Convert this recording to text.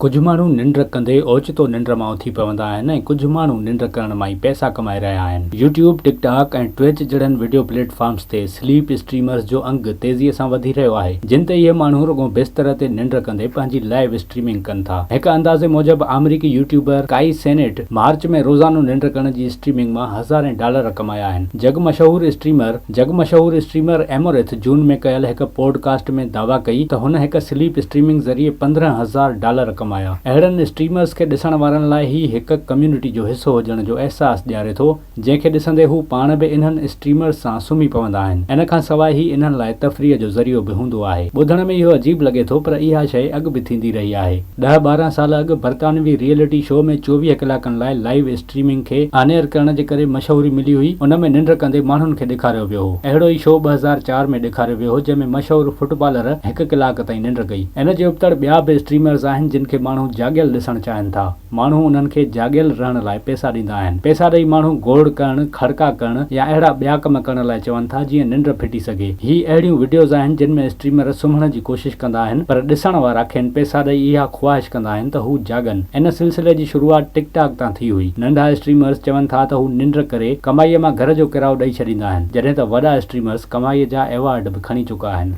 ڪجهه ماڻهو ننڊ ڪندي اوچتو ننڊ مان اٿي پوندا آهن ۽ ڪجهه ماڻهو ننڊ ڪرڻ مان ئي پئسا ڪمائي رهيا آهن. يوٽيوب، ٽڪ ٽاڪ ۽ ٽوئچ جهڙن وڊيو پليٽ فارمز تي سليپ اسٽريمرز جو انگ تيزيء سان وڌي رهيو آهي، جن تي اهي ماڻهو رڳو بستر تي ننڊ ڪندي پنهنجي لائيو اسٽريمنگ ڪن ٿا. هڪ اندازي موجب آمريڪي يوٽيوبر ڪائي سينيٽ مارچ ۾ روزانو ننڊ ڪرڻ جي اسٽريمنگ مان هزارين ڊالر ڪمايا آهن. جڳ مشهور اسٽريمر جڳ مشهور اسٽريمر ايمورٿ جون ۾ ڪيل هڪ پوڊ ڪاسٽ ۾ دعويٰ ڪئي ته هن هڪ سليپ اسٽريمنگ ذريعي 15,000 ڊالر ڪمايا. اهڙن اسٽريمرز کي ڏسڻ وارن لاء هي هڪ ڪميونٽي جو حصو هجڻ جو احساس ڏياري ٿو، جنهن کي ڏسندي هو پاڻ به انهن اسٽريمرز سان سمهي پوندا آهن. ان کان سواء هي انهن لاء تفريح جو ذريعو به هوندو آهي. ٻڌڻ ۾ اهو عجيب لڳي ٿو پر اها شيء اڳ به ٿيندي رهي آهي. ڏهه 12 سال اڳ برطانوي ريئلٽي شو ۾ 24 ڪلاڪن لاء لائيو اسٽريمنگ کي آن ايئر ڪرڻ جي ڪري مشهوري ملي هئي، ان ۾ ننڊ ڪندي ماڻهن کي ڏيکاريو ويو هو. اهڙو ئي شو 2004 ۾ ڏيکاريو ويو هو جنهن ۾ مشهور فٽبالر هڪ ڪلاڪ تائين ننڊ ڪئي. ان جي ابتڙ ٻيا به اسٽريمرز آهن جن کي ماڻهو جاڳيل ڏسڻ چاهين ٿا. ماڻهو انهن کي جاڳيل رهڻ لاء پئسا ڏيندا آهن. پئسا ڏئي ماڻهو گوڙ ڪرڻ، کڙڪا ڪرڻ يا اهڙا ٻيا ڪم ڪرڻ لاء چون ٿا جيئن ننڊ ڦٽي سگهي. هي اهڙيون وڊيوز آهن جن ۾ اسٽريمر سمهڻ جي ڪوشش ڪندا آهن پر ڏسڻ وارا کين پئسا ڏئي اها خواهش ڪندا آهن ته هو جاڳن. ان سلسلي جي شروعات ٽڪ ٽاڪ تان ٿي هئي. ننڍا اسٽريمرز چون ٿا ته هو ننڊ ڪري ڪمائيء مان گهر جو ڪرايو ڏئي ڇڏيندا آهن جڏهن ته وڏا اسٽريمرز ڪمائيء جا ايوارڊ به کڻي چڪا آهن.